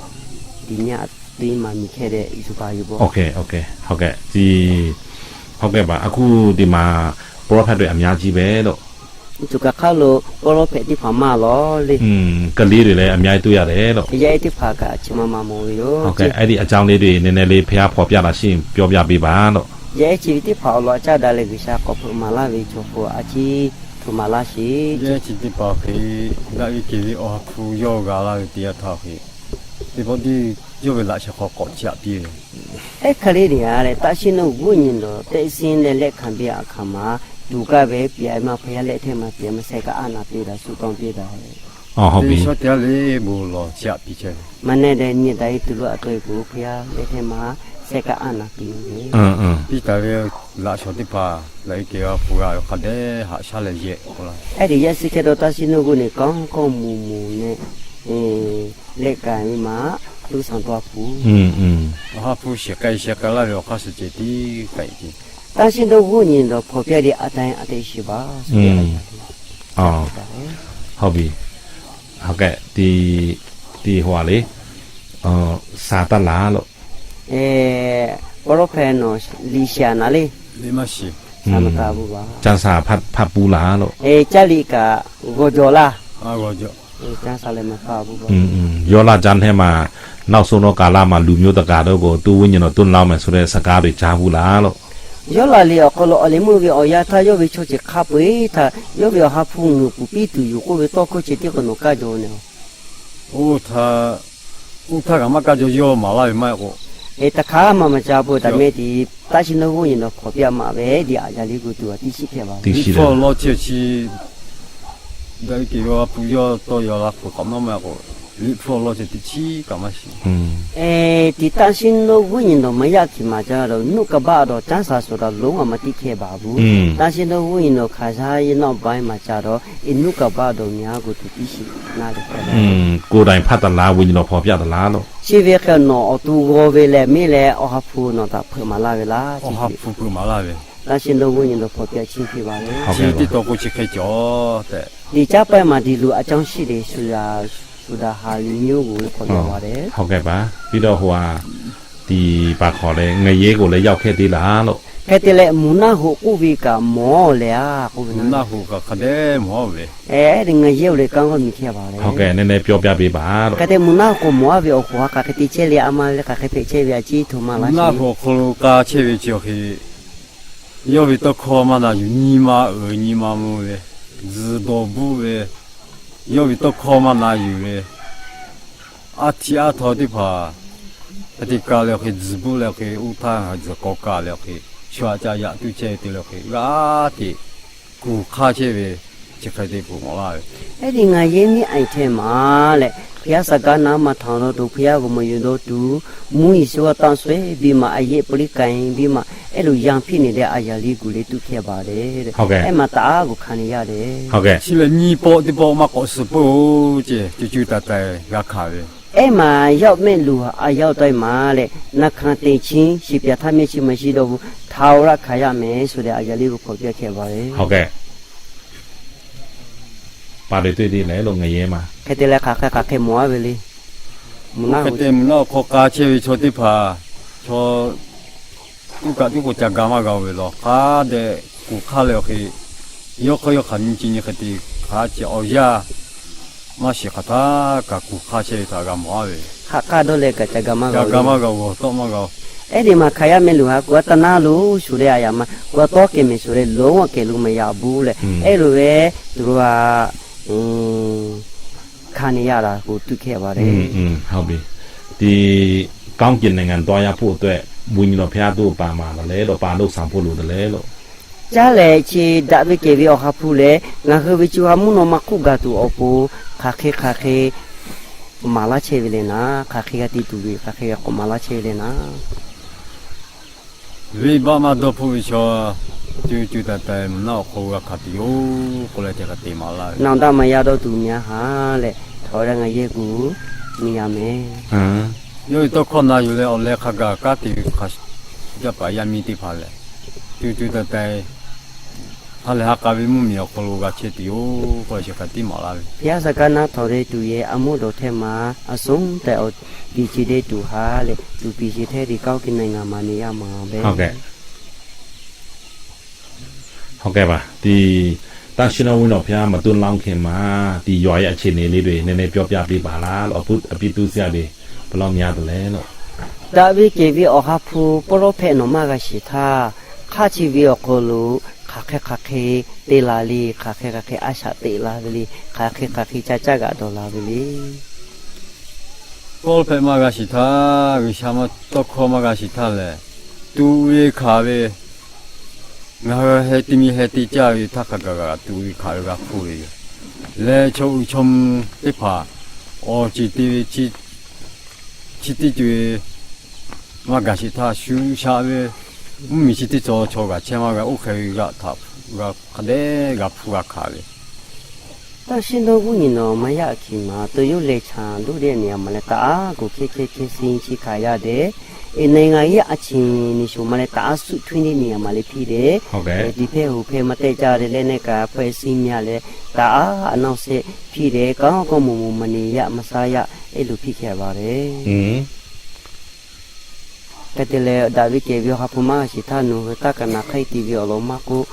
ဒီညအတွင်းမှာ မြင်ခဲ့တဲ့ ယူပါရုံပေါ့။ ဟုတ်ကဲ့။ ဟုတ်ကဲ့။ ဒီ ဟုတ်ကဲ့ပါ။ အခုဒီမှာ ပရောဖက်တွေ အများကြီးပဲလို့။ သူကခါလို့ ပရောဖက်သ့ၣ်တဖၣ်မးလီၤလေ။ ကလေးတွေလည်း အများကြီးတွေ့ရတယ်လို့။ ယအဲသ့ၣ်တဖၣ်က အဆံမမမော်ဝေးလို့ ဟုတ်ကဲ့။ အဲ့ဒီအကြောင်းလေးတွေ နည်းနည်းလေး ဘုရားဖော်ပြတာရှိရင် ပြောပြပေးပါလို့။ ယအဲဆံးသ့ၣ်တဖၣ်အလီၢ်အကျါ ဒါလၢ ဂ့ၤစၢ်ကီၢ်ဖုမၤလၢ်ဝေး ကၠိၣ်ဖိအဆံး ထုးမၤလၢ်ရှ့။ ယအဲဆံးသ့ၣ်တဖၣ် ဒၣ်အံၤက့ၤဝေး အီၣ်ဟးဖူယီၢ်ဂၤလၢ်ဝေး တယၢထီၣ်ဃ့ သ့ၣ်ဖီဒိၣ် ယီၢ်ဝေးလၢဆၢဃီ ကိးဆံးအပျ့ၢ် အဲ ခလေးတွေက သန့်ရှင်းသောဝိညာဉ်တော် သန့်ရှင်းလၢလက်ခံပြီးအခါမှာ သူကပဲ ပြန်မှ ဘုရားလက်ထဲမှာ ပြန်မှ ဆက်ကပ် အာဏာပေးတာ ဆုတောင်းပေးတာ။ ဟုတ်ပြီ။ သင်လျှောက်တရားလေး ဘူးလီၤ ဆရာ ပြီးခဲ့တယ်။ မနက်တိုင်း နေ့တိုင်း သူတို့အတွက်ကို ဘုရားလက်ထဲမှာ ဆက်ကပ် အာဏာပေးနေတယ်။ ပြီးတာပဲ လၢအလျှောက်သ့ၣ်တဖၣ် လၢအက့ၤအီၤ ပူၤဂၤ ခီဒဲး ဟးဆါလဲၤယဲၢ် ဟုတ်လား။ အဲဒီရက်စံးခဲတော့ သန့်ရှင်းသောဝိညာဉ် ကောင်းကောင်းမွန်မွန်နဲ့ အဲ လက်ကင်ပြီးမှ သူ့ဆောင်သွားဖို့။ ဟးဖူး ရှဲးကဲရှဲးကဲလၢ်ဒီး အခါစူၣ်ကဲတံ ကဲကံ သန့်ရှင်းသောဝိညာဉ်တော် ဖော်ပြတဲ့အတိုင်း အသက်ရှင်ပါဆိုတဲ့ ဟုတ်ပြီ။ ဟုတ်ကဲ့။ ဒီ ဒီဟိုဟာလေ စာတတ်လားလို့။ အဲ ပရောဖက်နော် လီရှာနာလေ။ လီမရှီ။ စာမကဘူးပါ။ ကျမ်းစာဖတ် ဖတ်ဘူးလားလို့။ အဲ ကျမ်းလီက ဂေါ်ကြော်လား။ Yawˇ laˇ caˇ hteˇ maˬ, နောက်ဆုံးကာလမှာ လူမျိုးတကာ dawˇ k'o သူ့ဝိညာဉ်တော် သွန်းလောင်းမယ်ဆိုတဲ့ စကားတွေ ကြားဖူးလားလို့။ Yawˇ laˬ liꞈ awˬ hk'aw lo awˬ leh meuˇ ve awˬ yanˇ htaˇ, yawˇ ve chaw ceuˬ hk'a peu-eˬ htaꞈ yawˇ ve awˬ ha hpu ngeuˍ kuˬ piˇ tuˬ yoˬ k'oˆ ve tawˇ hkawˇ chi teˇ hk'awꞈ nawˬ kaˇ jaw nehˬ. Oˇ htaˇ, oˇ htaˇ kaꞈ maˇ kaˇ jaw, yawˇ maˍ laˇ ve maˇ heˆ k'o, hk'e htaꞈ hk'a maˇ maˍ ca peuˬ taˍ mehˇ te, သန့်ရှင်းသောဝိညာဉ်တော် ဖော်ပြ maˍ ve ဒီအရာလေးကို သူက သိရှိခဲ့ပါတယ်. Liꞈ hpu awˬ lawn chi chi, daꞈ ve kehˬ ve awˬ ha hpu yawˇ tawˇ yaw la peuˬ k'awꞈ nawˉ maˇ k'o, liꞈ hpu awˬ lawn chi teˇ chiˉ kaꞈ maˇ shiˍ. ဒီသန့်ရှင်းသောဝိညာဉ်တော် မရခင်မှာကျတော့ နှုတ်ကပတ်တော် ကျမ်းစာဆိုတာ လုံးဝ မသိခဲ့ပါဘူး။ သန့်ရှင်းသောဝိညာဉ်တော် ခံစားရပြီးနောက်ပိုင်းမှာကျတော့ ဒီနှုတ်ကပတ်တော်များကို သူသိရှိနားလည်ခဲ့တယ်. ကိုယ်တိုင်ဖတ်သလား၊ ဝိညာဉ်တော်ဖော်ပြသလားလို့။ Chi ve hk'e nawˬ awˬ to g'aw ve leh mehˇ leh awˬ ha hpu nawˬ htaꞈ hpeuꞈ maˍ laˇ ve laˇ. Awˬ ha hpu hpeuꞈ maˍ laˇ ve. သန့်ရှင်းသောဝိညာဉ်တော် ဖော်ပြခြင်းဖြစ်ပါတယ်. Chi teˇ taw k'o chi hk'e cawˬ tehꞈ, ဒီကျမ်းပိုင်းမှာ ဒီလိုအကြောင်းရှိတယ်ဆိုတာဟာ လူမျိုးကို ဖော်ပြပါတယ်. ပြီးတော့ ဟိုဟာ ဒီ ဘာခေါ်လဲ ငရဲကိုလည်း ရောက်ခဲ့သေးလားလို့. Hk'e te leh, mvuhˇ naˆ hoꞈ k'oˆ ve kaꞈ mawˬ leh a k'oˆ ve, mvuhˇ naˆ hoꞈ kaꞈ hk'a dehꞈ mawˬ ve. Ehˉ, ဒီငရဲကိုလည်း ကန့်ကွက်မိခဲ့ပါတယ်. Hk'e te mehˇ နည်းနည်းပြောပြပေးပါလို့. Hk'e te mvuhˇ naˆ hoꞈ k'o mawˬ a ve awˬ hk'aw ha hk'aˬ hk'e te chehˇ le, a ma ve le hk'aˬ hk'e hpehꞈ chehˇ ve a ciˉ htoꞈ ma laˇ. Mvuhˇ naˆ hoꞈ awˬ hk'aw lo k'a chehˇ ve chi awˬ hk'e, yawˇ ve tawˇ hkawˇ maˇ na yuˬ, nyi ma uiˍ nyi ma mvuh ve, zuhˬ dawˬ buˇ ve, yawˇ ve tawˇ hkawˇ maˇ na yuˬ ve, aˉ htiꞈ aˉ htaw teˇ hpaˍ hk'e te ka leh awˬ hk'e, tzuhˬ buˇ leh awˬ hk'e, oˇ htaˇ zuhˬ k'aw ka leh awˬ hk'e, shu aꞈ ca yaꞈ tuˇ chehˇ ve te leh awˬ hk'e, g'aˇ hteꞈ kuˬ hk'aˇ chehˇ ve, chi hk'e te kuˬ mawˬ laˇ ve. Ehˉ, ဒီငရဲမင်းအိုင်ထဲမှာ လႄႈ ဘုရားစကားနားမထောင်တော့သူ၊ ဘုရားကိုမယုံတော့သူ၊ မူးယစ်ဆေးဝါးသောက်ပြီးမှ အရက်ပလီးကိုင်ပြီးမှ အဲ့လိုရန်ဖြစ်နေတဲ့အရာလေးကိုလည်း တွေ့ခဲ့ပါတယ်တဲ့။ အဲ့မှာတအားကိုခံနေရတယ်။ Chi lehˬ nyi pawˆ teˇ pawˆ maˇ k'awꞈ suh peuˬ-oˬ ceˇ, co co taiˍ taiˍ g'a hkanˍ ve. အဲ့မှာရောက်မဲ့လူအယောက်တိုင်းမှာ လႄႈ နှုတ်ခမ်းတင်ခြင်း၊ စံပြဋ္ဌာန်းခြင်းမရှိတော့ဘူး၊ ထာဝရခံရမယ်ဆိုတဲ့ အရာလေးကို ဖော်ပြခဲ့ပါတယ်. Hk'e te leh hk'aˬ hk'e hk'aˬ hk'e mawˬ a ve le. Mvuhˇ naˆ hoꞈ, mvuhˇ naˆ hoꞈ hk'aw k'a chehˇ ve chaw teˇ hpaˍ, chaw tuˉ kaꞈ tuˉ k'o ca ga maˇ g'a-oˬ ve law. Hk'a dehꞈ kuˬ hk'aˇ leh awˬ hk'e, yawˇ hk'aˇ yawˇ hk'aˬ nyi ci nyi hk'e te hk'a ce awˬ yanˇ maˇ shiˍ hk'aˬ htaˇ kaꞈ kuˬ hk'aˇ chehˇ ve htaꞈ g'a mawˬ a ve. Hk'aˬ hk'aˇ dawˇ leh kaꞈ ca ga maˇ g'a-oˬ ve, ca ga maˇ g'a-oˬ, g'awˬ tawˆ maˇ g'a-oˬ. Ehˉ, ဒီမှာခံရမဲ့လူဟာ ကိုယ်ကတနာလို့ဆိုတဲ့အရာမှာ ကိုယ်ကသွားကယ်မယ်ဆိုတဲ့ လုံးဝကယ်လို့မရဘူးလေ. အဲ့လိုပဲ သူတို့က ခံနေရတာကို တွေ့ခဲ့ပါတယ်. ဟုတ်ပြီ။ ဒီ ကောင်းကင်နိုင်ငံသွားရဖို့အတွက် ဝိညာဉ်တော်ဘုရား သူ့ကိုပါမှာလားလဲလို့၊ ပါလုပ်ဆောင်ဖို့လိုတယ်လဲလို့။ ကြားလျက် ခြေ ဒါဝိဒ်ကယ်ဝေး အဟောင်းဖူးလျက် ငါဟောဝေး ကျူဟာ မုန်းတော်မှ ခုခံသူအပေါ် ခါခဲ ခါခဲ မလာချေဝေလဲၣ်နၤ, ခါခဲကတည်း တူဝေ ခါခဲက မလာချေဝေလဲၣ်နၤ. Venˇbaˆ maˇ dawˇ hpfuhˆ ve chaw, co co taiˍ taiˍ mvuhˇ naˆ awˬ hk'aw lo g'a hkanˍ tuˬ yoˬ k'oˆ leh, teˇ hk'a te maˍ laˇ ve. နောင်တမရတော့သူများဟာ လႄႈ ထာဝရငရဲကို မြင်ရမယ်. Yawˇ ve tawˇ hkawˇ na yuˬ leh awˬ leh hk'a gaˬ kanˉ te ve hk'a, yaˇ paˍ yaˇ miˇ teˇ hpaˍ lehˬ, co co taiˍ taiˍ ha lehˬ ha k'a ve mvuhˇmiˬ awˬ hk'aw lo g'a chehˇ tuˬ yoˬ k'oˆ leh, chi hk'a tiˉ maˍ laˇ ve. ဘုရားစကားနားထောင်တဲ့သူရဲ့ အမှုတော်ထဲမှာ အဆုံးတိုင်အောင် သီလရှိတဲ့သူဟာ လႄႈ သူသီလရှိတဲ့ ဒီကောင်းကင်နိုင်ငံမှာ နေရမှာပဲ. ဟုတ်ကဲ့ပါ။ ဒီ သန့်ရှင်းသောဝိညာဉ်တော်ဘုရား မသွန်းလောင်းခင်မှာ ဒီရွာရဲ့အခြေအနေလေးတွေ နည်းနည်းပြောပြပေးပါလားလို့၊ အပြစ်၊ အပြစ်ဒုစရိုက်တွေ ဘယ်လောက်များသလဲလို့။ ဒါဝိဒ်ကယ်ဝေး အဟောင်းဖူး ပရောဖက် နီၢ်မၢဂၤရှေႇထႃႉ ခါချီဝေး အဃိလိာ် ခါခဲ ခါခဲ တ့လးလံ, ခါခဲ ခါခဲ အါဆၣ်တ့လးလံ, ခါခဲ ခါခဲ ကၢ်ကၢ်ဂၤ ဒီးလးဝဲလံ. ပရောဖက် မၢဂၤရှေႇထႃႉ, ဂ့ၢ်ဆၢမၢ တီခီ မၢဂၤရှေႇထႃႉလႄႈ တူၺ်ခးဝဲ ငါဟဲတမံၤဟဲတ့ၢ်ကၢ်ဂ့ၤ ထၢ်ခးဂၤဂၤ တူၺ်ခးဝဲ ဂၤဖိဝဲယိာ် လႄႈ ဆီဢုၣ်ဆီမုၢ်သ့ၣ်တဖၣ် အီၣ်စ့ၣ်တ့ၢ်ဝဲ ဆံတ့ၢ်ကၢ်ဝဲ မၢဂၤရှေၣ်ထၢၣ် ရှုၢ်ရှၢၣ်ဝဲ မုၢ်မံၤဆံတ့ၢ် စီၤဆီဂၤဆဲမၢဂၤ အိၣ်ဃဲဝဲဂၤထး ဂၤခးဒဲး ဂၤဖုဂၤခးဝဲ သန့်ရှင်းသောဝိညာဉ်တော် မရခင်မှာ သူတို့လက်ချံတို့တဲ့နေရာမှာလည်း တအားကို ခက်ခဲ ခဲဆင်း ချဉ်းကပ်ရတယ်။ နိုင်ငံရေး အခြေအနေဆိုမှလည်း တအား ဆူၣ်ထွေးတဲ့နေရာမှာလည်း ဖြစ်တယ်။ ဟုတ်ကဲ့။ ဒီဘက်ဟိုဘက် မတက်ကြတဲ့ လက်နက်ကိုင်အဖွဲ့အစည်းများလည်း တအား အနှောင့်အယှက် ဖြစ်တယ်။ ကောင်းကောင်းမွန်မွန် မနေရ မစားရ အဲ့လို ဖြစ်ခဲ့ပါတယ်။ ကဲ တဲလဲၣ် ဒါဝိဒ်ကဲ ဝံၤဟီၣ်ခိၣ်မၢဂၤရှေၣ်ထၢၣ် နူၤဟိုတၢ်ကနၣ် ခဲအံၤတံၢ်ဝံၤအီၤလီၤ မၢ်ကိး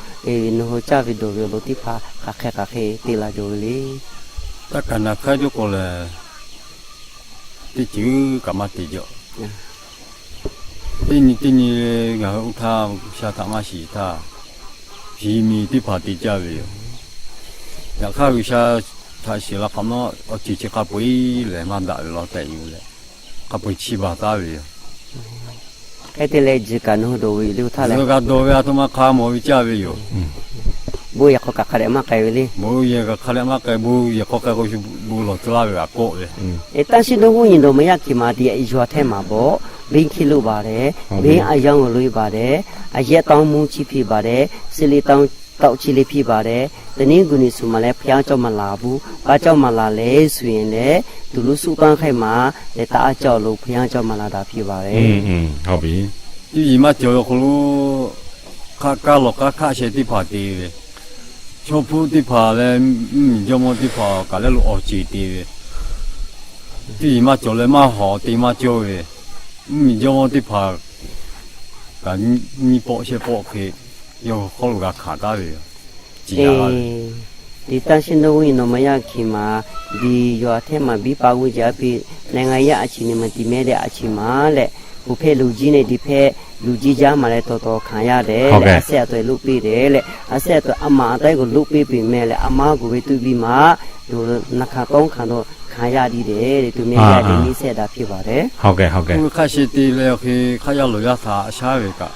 နူၤဟိုကၢ်ဝံၤဒိၣ်ဝံၤအီၤလီၤ သ့ၣ်တဖၣ် ဃးဃဲဃးဃဲ တ့လးယိာ်ဝဲလံ. Taˇ kaˍ naˍ hk'aˇ cawˇ k'o lehˬ, teˇ ceuˬ kaꞈ maˇ te jaw. Teˇ nyi teˇ nyi ngaˬ hui oˇ htaˇ G'uiˬsha htaꞈ maˇ shiˍ htaˇ, shiˍ miˬ teˇ hpaˍ te jaˇ ve yoˬ. Yaꞈ hk'aˇ G'uiˬsha htaꞈ shiˍ la hk'awꞈ nawˉ, awˬ ceuˬ chi hk'a peu-eˬ lehˬ maˇ daꞈ ve law tehꞈ yuˬ leh, hk'a peu-eˬ chiˇ baˬ taˉ ve yoˬ. Hk'e te leh, tzuhˬ kaꞈ nawˬ hui dawˬ ve yoˬ le, oˇ htaˇ lehˬ, tzuhˬ kaꞈ dawˬ ve a htoꞈ ma hk'a mawˬ ve caˇ ve yoˬ. Bon yehˬ hk'aw kaꞈ hk'a dehꞈ maˇ k'ai ve le. Bon yehˬ kaꞈ hk'a dehꞈ maˇ k'ai, bon yehˬ hk'aw k'ai k'o, bon lawˬ tcuh laˇ ve g'a kawˆ ve. Taˇ shiˉ nuˇ g'uˇ nyi dawˬ maˇ yaˇ hkiˬ ma te yaꞈ i yawˬ a hteˇ maˍ bawˆ, venˇ hkiˆ loˆ baˬ leh, venˇ a yanˇ g'awˬ loꞈ e baˬ leh, a yehˆ tawˇ mvuhˇ chi hpiˇ baˬ leh, siˍ liꞈ tawˇ chi le hpiˇ baˬ leh, teˇ niˉ guˬ niꞈ shuˍ maˬ leh hpu yanˇ cawˇ maˬ laˬ bon, baˆ cawˇ maˬ laˬ leh shuˍ yehˬ leh, tuˬ loˉ suˆ taˇ hk'e maˬ leh taˇ a cawˬ lo hpu yanˇ cawˇ maˬ laˬ daꞈ hpiˇ baˬ leh, teˇ yiˍ maˇ cawˬ ve awˬ hk'aw lo, hk'aˆ kaˇ lawˬ k'aˉ hkaˆ sheh teˇ hpaˍ te ve, chaw hpuˇ teˇ hpaˍ leh mvuhˇmiˬ jawˇmawˇ teˇ hpaˍ kaꞈ lehˬ lo awˬ ceˬ te ve, teˇ yiˍ maˇ cawˬ leh maˇ hawˍ te maˇ cawˇ ve, mvuhˇmiˬ jawˇmawˇ teˇ hpaˍ kaꞈ nyiˇ pawˆ shehˆ pawˆ hk'e yawˇ hk'aw lo g'a hkanˍ taˉ ve yoˬ. Te taˇ shiˉ nuˇ g'uˇ nyi dawˬ maˇ yaˇ hkiˬ ma, diˬ yawˬ a hteˇ maˍ biˇ pa g'uˇ jaˇ piˇ, na nga yaˇ a chi ni ma ti mehˉ dehꞈ a chi ma leh, oˇ hpehꞈ luˬ jiˇ neh diˬ hpehꞈ luˬ jiˇ jaˇ maˬ leh taw taw hkanˍ yaˇ dehꞈ leh, a sehˆ a taw loˆ piˇ dehꞈ leh, a sehˆ a taw a maˍ a taˉ k'o loˆ piˇ piˇ meh leh, a maˇ gu ve tuˆ biˇ maˬ yoˬ, na hkanˍ tawˇ hkanˍ dawˬ hkanˍ yaˇ diˇ dehꞈ leh, tuˬ meh yaˇ dehꞈ nyi sehˆ daꞈ hpiˇ baˬ leh, hk'aˆ sheh te leh awˬ hk'e hk'aˆ yaˇ lawˬ yaˇ htaꞈ a shaˉ ve kaꞈ,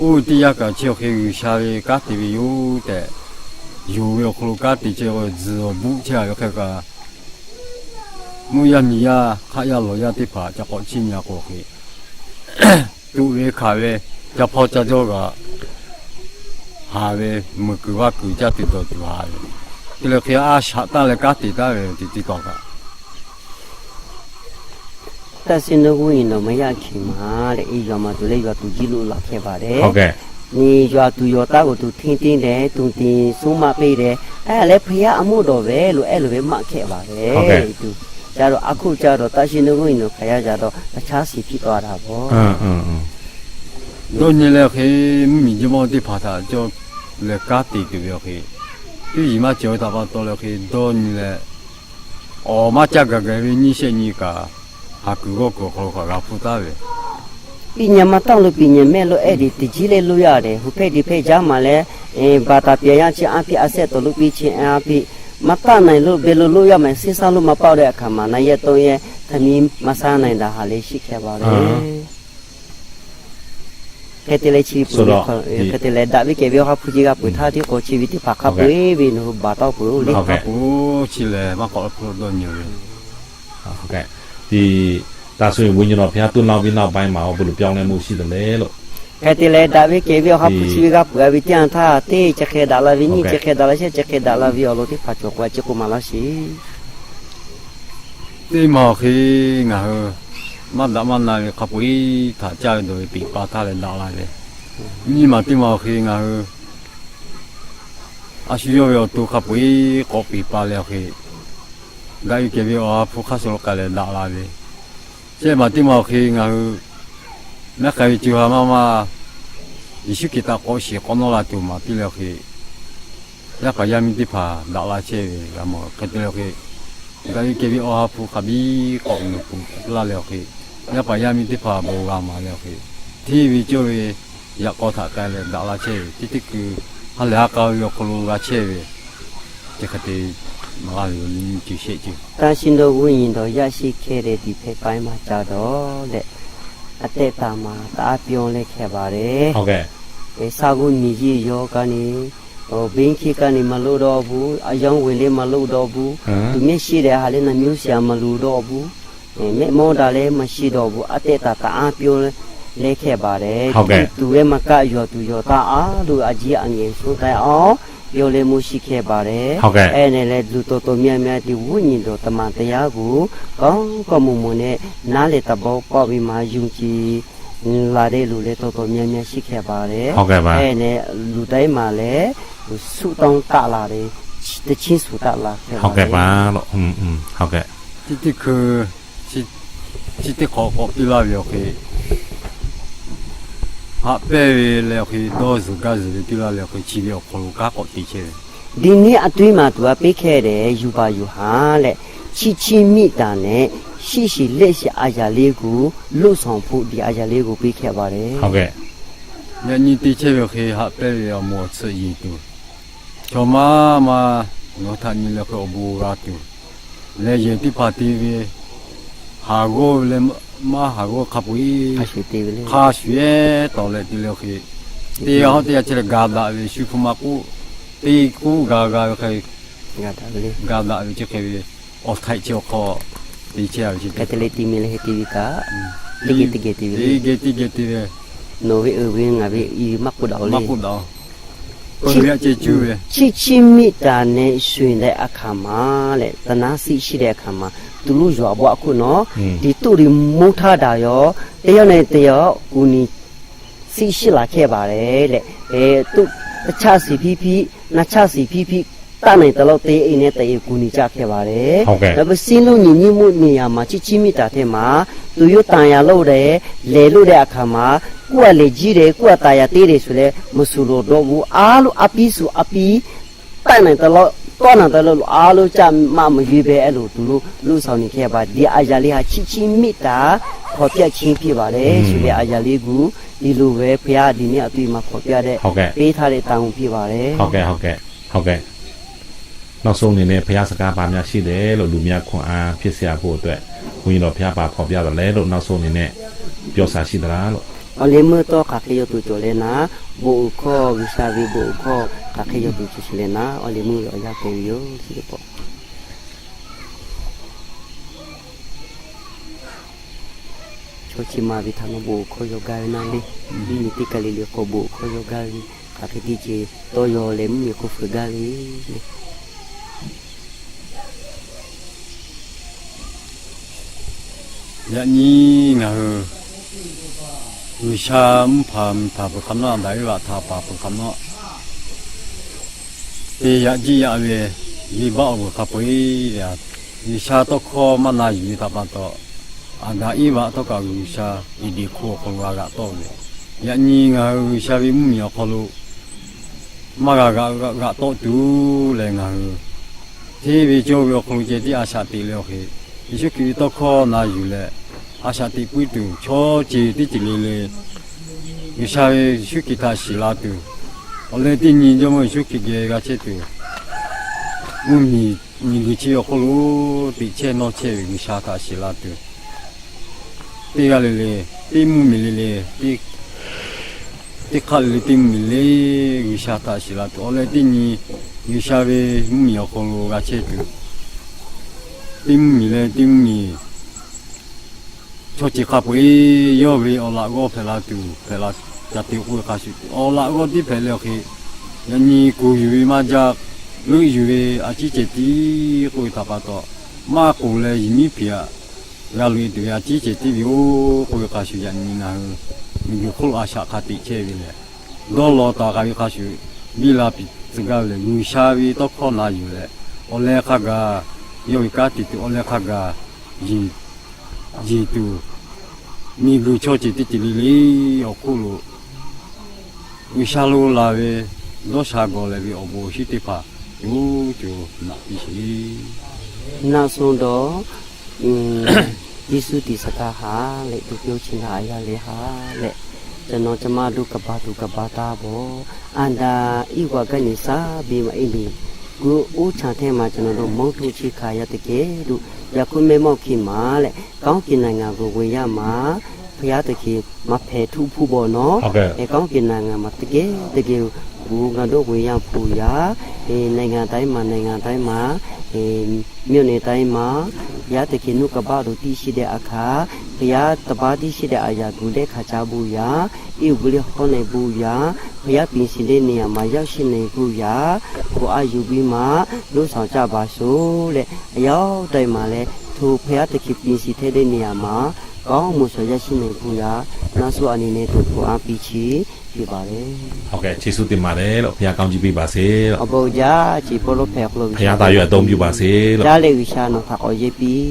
oˇ ve teˇ yanˇ kaꞈ chi awˬ hk'e G'uiˬsha ve kanˉ te ve yoˬ tehꞈ, yonˍ ve awˬ hk'aw lo kanˉ te chehˇ ve tzuhˬ awˬ buˆ chehˇ a ve hk'e kaꞈ, mvuhˇ yaˇ miˬ yaˇ hk'aˆ yaˇ lawˬ yaˇ teˇ hpaˍ ca k'awꞈ chiˇ nyi a k'o hk'e, tuꞈ ve hkanˍ ve, ca hpawˇ ca jawˇ g'aꞈ haˍ ve, meuˬ kuiˬ vaˇ kuiˬ caˇ tuˬ dawˬ tuˬ haˍ ve, te leh hk'e a shaꞈ taˇ leh kanˉ te taˉ ve teˇ teˇ taw kaꞈ Taˇ shiˉ nuˇ g'uˇ nyi dawˬ maˇ yaˇ hkiˬ ma leh, i yawˬ maˬ tuˬ leh yawˬ tuˬ jiˇ loꞈ laˬ hkeh baˬ leh, nyi yawˬ tuˬ yawˬ taˇ g'oˬ tuˬ hteˇ teˇ leh tuˬ tiˍ suˉ maˆ peˇ leh, a leh hpu yaˇ a moˇ dawˬ ve lo ehˉ lo ve maˆ hkeh baˬ leh, ca dawˬ a hkoˆ ca dawˬ taˇ shiˉ nuˇ g'uˇ nyi dawˬ hk'aˬ yaˇ ca dawˬ a chaˉ shiˍ hpiˇ taw a daꞈ bawˬ. Dawˇ nyi leh awˬ hk'e, mvuhˇmiˬ jawˇmawˇ teˇ hpaˍ htaꞈ cawˇ leh kanˉ te tuˬ ve awˬ hk'e, teˇ yiˍ maˇ cawˬ ve htaꞈ pa taw leh awˬ hk'e dawˇ nyi leh, awˬ maˇ caˇ gaˬ gaˬ ve nyiˇ shehˆ nyi kaꞈ, haˍ kuiˬ g'awˇ kuiˬ awˬ hk'aw lo kaꞈ g'a hpuˇ taˉ ve. Piˇ nyi maˇ taˇ lo piˇ nyi mehˆ lo ehˉ diˬ teˇ jiˇ leh loˇ yaˇ dehꞈ, hu hpehˇ diˬ hpehˇ jaˇ maˬ leh, baˬ taˍ piˍ yaˇ chi a piˇ a sehˆ tawˍ loˆ piˇ chi a piˇ, maˇ taˇ na lo be lo loˇ yaˇ maˬ seˇ saˉ lo maˇ paˆ dehꞈ a hkaˍ maˬ na yehˇ tawˇ yehˇ htaꞈ miˇ maˇ saˉ na daꞈ haˍ leh shiˍ hkeh baˬ leh, hk'e te leh chi peuˬ hk'e te leh daꞈ ve kehˬ ve awˬ ha hpu ce g'a peuˬ htaˇ tiˉ k'o chi ve teˇ hpaˍ hk'a peu-eˬ ve nawˬ hui baˬ tawˆ peuˬ le. Hk'a peu-eˬ chi lehˬ maˇ k'awꞈ hpu dawˇ nyi ve. Ti, ตาสุญวิญญาณ หลวงพ่อ ตู้เน่า วินาศ ไปมา เอาบุรุษ ပြောင်းလဲမှု ရှိသလဲလို့ Hk'e te leh daꞈ ve kehˬ ve awˬ ha hpu chi ve g'a peuˬ a ve teˇ yanˇ htaˇ, teˇ chi hk'e daꞈ la ve, nyiˇ chi hk'e daꞈ la, shehˆ chi hk'e daꞈ la ve awˬ lawn teˇ hpaˍ cawˬ k'o a ciˉ k'oˆ maˍ laˇ sheˍ. Teˇ maˬ awˬ hk'e ngaˬ hui maˇ daꞈ maˇ na ve hk'a peu-eˬ htaꞈ caˇ ve dawˬ ve peꞈ pa htaˇ leh daꞈ la ve, nyiˇ maˬ teˇ maˬ awˬ hk'e ngaˬ hui a shu yawˇ ve awˬ to hk'a peu-eˬ k'awꞈ peꞈ pa leh awˬ hk'e, daꞈ ve kehˬ ve awˬ ha hpu hk'a shuˍ lo k'ai leh daꞈ la ve, shehˆ maˬ teˇ maˬ awˬ hk'e ngaˬ hui maˇ k'ai ve co ha maˇ maˇ Yeˍsuˆ Hkriꞈ htaꞈ k'awꞈ shiˍ k'awꞈ nawˇ la tuˬ maˍ piˇ leh awˬ hk'e, yaˇ paˍ yaˇ miˇ teˇ hpaˍ daꞈ la chehˇ ve g'a mawˬ. Hk'e te leh awˬ hk'e, daꞈ ve kehˬ ve awˬ ha hpu hk'a biˇ k'awꞈ nuˬ kuˬ laˇ leh awˬ hk'e, yaˇ paˍ yaˇ miˇ teˇ hpaˍ bon g'a maˍ leh awˬ hk'e, hteˇ ve cawˇ ve yaꞈ k'aw htaꞈ k'ai leh daꞈ la chehˇ ve, teˇ teˇ kuiˬ ha lehˬ ha k'a ve awˬ hk'aw lo g'a chehˇ ve, chi hk'e te maˍ laˇ ve yoˬ. Nyi ceuˬ shehˆ ceuˬ. Taˇ shiˉ nuˇ g'uˇ nyi dawˬ yaˇ shiˍ hkeh leh tiꞈ hpehꞈ pa maˇ ca dawˬ leh, a tehˆ taˍ maˍ taˍ a piˇ-oˆ leh hkeh baˬ leh, sa g'uˇ miˬ yiˇ yawˇ kaꞈ ni, awˬ benˇ hkiˆ kaꞈ ni maˇ loˆ dawˇ a buˬ, a yanˇ g'uiˬ leh maˇ loˆ dawˇ a buˬ, tuˬ mehˆ shiˍ leh ha leh naˬ miˇ shiˍ a maˇ loˆ dawˇ a buˬ, mehˆ mawˇ daꞈ leh maˇ shiˍ dawˇ a buˬ, a tehˆ taˍ taˍ a piˇ-oˆ leh hkeh baˬ leh, tuˬ ve maˇ kaˆ yawˬ tuˬ yawˬ taˇ a loˬ a jiˇ a ngehˬ suhˉ taˇ a, yawˇ leh maˇ shiˍ hkeh baˬ leh, ehˉ neh leh luˬ taw taw myaˇ myaˇ te g'uˇ nyi dawˬ taˍ maˍ taˍ yaˇ g'uˇ kawˇ kawˇ mawˬ mawˬ neh, naˉ leh taˍ bawˆ kawˆ ve maˇ yonˍ ce laˬ deh luˬ leh taw taw myaˇ myaˇ shiˍ hkeh baˬ leh, ehˉ neh luˬ taˍ maˍ leh, suhˆ tawˇ taˆ la leh, teˇ chiˉ suhˍ taˆ la hkeh baˬ. Teˇ teˇ hkui, chi teˇ hk'awꞈ k'awꞈ piˇ laˇ ve awˬ hk'e, haꞈ pehnˇ ve leh awˬ hk'e dawˇ zuhˬ gaˇ zuhˬ ve piˇ laˇ leh awˬ hk'e chi ve awˬ hk'aw lo kanˉ k'awꞈ te chehˇ ve ဒီနေ့အတွင်းမှာ သူက ပေးခဲ့တဲ့ ရူပါယွတ်လံာ် ဆယ့်ရှစ်မီတာနဲ့ ရှစ်ဆယ်လက်ဆယ် အရာလေးကို လုပ်ဆောင်ဖို့ ဒီအရာလေးကို ပေးခဲ့ပါတယ်။ Yaꞈ nyi te chehˇ ve awˬ hk'e haꞈ pehnˇ ve awˬ moˍ awˬ tsuhꞈ yeˬ tuˬ, chaw maˇ maˇ nawˬ htaꞈ nyi leh hk'e awˬ bon g'a tuˬ, leh yehˬ teˇ hpaˍ te ve, haˍ g'awˇ ve leh maˇ haˍ g'awˇ hk'a peu-eˬ hk'a shuˍ ehˉ tawˍ leh te leh awˬ hk'e, teˇ g'aˇ hawˉ teˇ g'aˇ chehˇ leh ga daꞈ ve shu hpu ma k'oˆ, teˇ k'oˆ ga g'a ve hk'e, ga daꞈ ve chi hk'e ve, awˬ htaiꞈ chi awˬ hk'aw te chehˇ ve, teˇ geh teˇ geh te ve, teˇ geh teˇ geh te ve, nawˬ ve uiˍ ve ngaˬ ve i ve maˇ k'oˆ daꞈ-oˬ le. ဆယ့်ရှစ်မီတာနဲ့ ယှဉ်တဲ့အခါမှာ လႄႈ သနားစိတ်ရှိတဲ့အခါမှာ သူတို့ရွာဘုရားအခုနော် ဒီသို့ဒီမူထတာရော တယောက်နဲ့တယောက် ကူညီစိတ်ရှိလာခဲ့ပါတယ်တဲ့ အဲ သူ့ တစ်ချက်စီဖြစ်ဖြစ် နှစ်ချက်စီဖြစ်ဖြစ် တတ်နိုင်သလောက် တအိမ်နဲ့တအိမ် ကူညီကြခဲ့ပါတယ်။ ဟုတ်ကဲ့။ ဒါပေမဲ့ စင်းလုံးညီညွတ်မှုနေရာမှာ ချစ်ချင်းမေတ္တာထဲမှာ သူတို့တန်ရာလုပ်တယ် လဲၤလုပ်တဲ့အခါမှာ ကိုယ့်အလဲကြီးတယ် ကိုယ့်အတန်ရာသေးတယ်ဆိုလည်း မဆိုလိုတော့ဘူး။ အားလုံးအပြည့်စုံအပြည့် တတ်နိုင်သလောက် တတ်နိုင်သလောက် အားလုံးကျမှမရွေးဘဲ အဲ့လိုသူတို့ လုပ်ဆောင်နေခဲ့ပါ။ ဒီအရာလေးဟာ ချစ်ချင်းမေတ္တာ ဖော်ပြခြင်းဖြစ်ပါတယ်ဆိုတဲ့ အရာလေးကို ဒီလိုပဲ ဘုရားဒီနေ့အသွေးမှာ ဖော်ပြတဲ့ ဟုတ်ကဲ့ ပေးထားတဲ့ တာဝန်ဖြစ်ပါတယ်။ ဟုတ်ကဲ့ ဟုတ်ကဲ့ ဟုတ်ကဲ့။ နောက်ဆုံးအနေနဲ့ ဘုရားစကား ဘာများရှိတယ်လို့ လူများခွန်အားဖြစ်စေဖို့အတွက် ဘုန်းကြီးတော် ဘုရားဘာဖော်ပြသလဲလို့ နောက်ဆုံးအနေနဲ့ ပြောစရာရှိသလားလို့။ Awˬ leh meuˇ tawˇ hk'aˬ hk'e yaw tuˬ cawˬ leh naˍ, bon uiˍ hkawˇ, G'uiˬsha ve bon uiˍ hkawˇ hk'aˬ hk'e yaw tuˬ cawˬ leh naˍ, awˬ leh meuˇ ve awˬ yanˇ k'oˆ ve yoˬ. Chaw chi ma ve htaꞈ nawˬ bon uiˍ hkawˇ yaw gaˇ ve naˇ le. Mvuhˇmiˬ teˇ kaˬ le le k'o bon uiˍ hkawˇ yaw gaˇ ve, hk'aˬ hk'e teˇ ceuˬ tawˇ yaw leh mvuhˇmiˬ hk'oˆ fuiˍ gaˇ ve le. Yaꞈ nyi ngaˬ hui G'uiˬsha mvuhˇ hpaˍ miˬ hpaˍ peuˬ hk'awꞈ nawˉ, Aˍdanˍ Iˉvaꞈ htaꞈ paˍ peuˬ hk'awꞈ nawˉ, te yaꞈ jiˆ yaꞈ ve venˇbaˆ awˬ vuiˬ hk'a peu-eˬ ve, G'uiˬsha tawˇ hkawˇ maˇ na yuˬ ve htaꞈ pa taw, Aˍdanˍ Iˉvaꞈ htawˇ kaꞈ G'uiˬsha Eˍdenˍ hk'oˆ awˬ hk'aw lo g'a g'aꞈ tawˆ ve. Yaꞈ nyi ngaˬ hui G'uiˬsha ve mvuhˇmiˬ awˬ hk'aw lo maˇ g'a g'aꞈ g'aꞈ tawˆ tuˬ lehˬ, ngaˬ hui hteˇ ve cawˇ ve awˬ hk'aw lo ceh tiˉ a shaꞈ teꞈ leh awˬ hk'e, Yeˍsuˆ Hkriꞈ ve tawˇ hkawˇ na yuˬ leh a shaꞈ teꞈ puiˉ tuˬ, chaw ceuˬ teˇ ceuˬ le le G'uiˬsha ve Yeˍsuˆ Hkriꞈ htaꞈ shiˍ la tuˬ, awˬ leh teˇ nyi Jawˇmawˇ Yeˍsuˆ Hkriꞈ geh g'a chehˇ tuˬ, mvuhˇmiˬ miˬguiˬ chi awˬ hk'aw lo teꞈ chehˇ nawˇ chehˇ ve G'uiˬsha htaꞈ shiˍ la tuˬ, teˇ g'aˇ le le, teˇ mvuhˇmiˬ le le, teˇ hk'aˆ le le, teˇ mvuhˇmiˬ le, G'uiˬsha htaꞈ shiˍ la tuˬ, awˬ leh teˇ nyi G'uiˬsha ve mvuhˇmiˬ awˬ hk'aw lo g'a chehˇ tuˬ, teˇ mvuhˇmiˬ leh teˇ mvuhˇmiˬ chaw ceuˬ hk'a peu-eˬ yawˇ ve awˬ laꞈ g'awˇ hpehꞈ la tuˬ, hpehꞈ la ca te k'oˆ ve hk'a shuˍ, awˬ laꞈ g'awˇ tiˉ hpehꞈ leh awˬ hk'e, yaꞈ nyi kuˬ yuˬ ve maˇ jaˇ, leuˆ yuˬ ve a ciˉ cehˬ tiˉ k'oˆ ve htaꞈ pa taw, maˇ k'oˍ leh yiˬ miˉ hpiꞈ-aꞈ g'a loꞈ-e tuˬ ve a ciˉ cehˬ tiˉ ve yoˬ k'oˆ ve hk'a shuˍ, yaꞈ nyi ngaˬ hui miˬguiˬ hk'oˆ lo a shaꞈ hk'a teꞈ chehˇ ve lehˬ, dawˇ law taˍ k'a ve hk'a shuˍ, biˇ la piˍ tcuh gaˇ ve lehˬ, G'uiˬsha ve tawˇ hkawˇ na yuˬ leh, awˬ leh hk'a gaˬ yawˇ ve kanˉ te tuˬ, awˬ leh hk'a gaˬ yeˬ tuˬ, miˬguiˬ chaw ceuˬ teˇ ceuˬ le le awˬ hk'oˆ lo G'uiˬsha lo laˬ ve dawˇ sha gawˬ leh ve awˬ bon awˬ shinˉ teˇ hpaˍ yoˬ, co naꞈ piˇ sheˍ. နောက်ဆုံးတော့ ကျေးဇူးတင်စကားဟာ လႄႈ ဒုပြောချင်တာအရာလေးဟာ လႄႈ ကျွန်တော်ကျမတို့ကမ္ဘာသူကမ္ဘာသားပေါ့ အာဒံ ဧဝဂ ကနေစပြီးမှ အဲ့ဒီ ကိုယ်အိုးချံထဲမှာ ကျွန်တော်တို့ မုန့်ထုတ်ခြင်းခံရတဲ့ကဲ့သို့ ယခုမျက်မှောက်ခင်မှာ လႄႈ ကောင်းကင်နိုင်ငံကို ဝင်ရမှာ ဘုရားသခင် မဖယ်ထုတ်ဖို့ပေါ့နော်။ ဟုတ်ကဲ့။ အဲ ကောင်းကင်နိုင်ငံမှာ တကယ်တကယ်ကို ငါတို့ဝင်ရောက်ဖို့ရာ အဲ နိုင်ငံတိုင်းမှာ နိုင်ငံတိုင်းမှာ အဲ မြို့နယ်တိုင်းမှာ ဘုရားသခင် နှုတ်ကပတ်တော် သိရှိတဲ့အခါ ဘုရားတပါးသိရှိတဲ့အရာကို လက်ခံကြဖို့ရာ ဧဝံဂေလိဟောနိုင်ဖို့ရာ ဘုရားပြင်ဆင်တဲ့နေရာမှာ ရောက်ရှိနိုင်ဖို့ရာ ခွန်အားယူပြီးမှ လုပ်ဆောင်ကြပါစို့ လႄႈ အရောက်တိုင်းမှာလည်း ထိုဘုရားသခင် ပြင်ဆင်ထားတဲ့နေရာမှာ ကောင်းမွန်စွာ ရောက်ရှိနိုင်ဖို့ရာ နောက်ဆုံးအနေနဲ့ ခွန်အားပေးခြင်း ဖြစ်ပါတယ်။ ဟုတ်ကဲ့ ကျေးဇူးတင်ပါတယ်လို့ ဘုရားကောင်းချီးပေးပါစေလို့။ အဘုရား ကျေးဇူးတင်ပါတယ်။ ဘုရားသာ အသုံးပြုပါစေလို့။ ကြားတဲ့ ဂုဏ်ရှိန်တော် ဖခင် ကို ရေးပြီး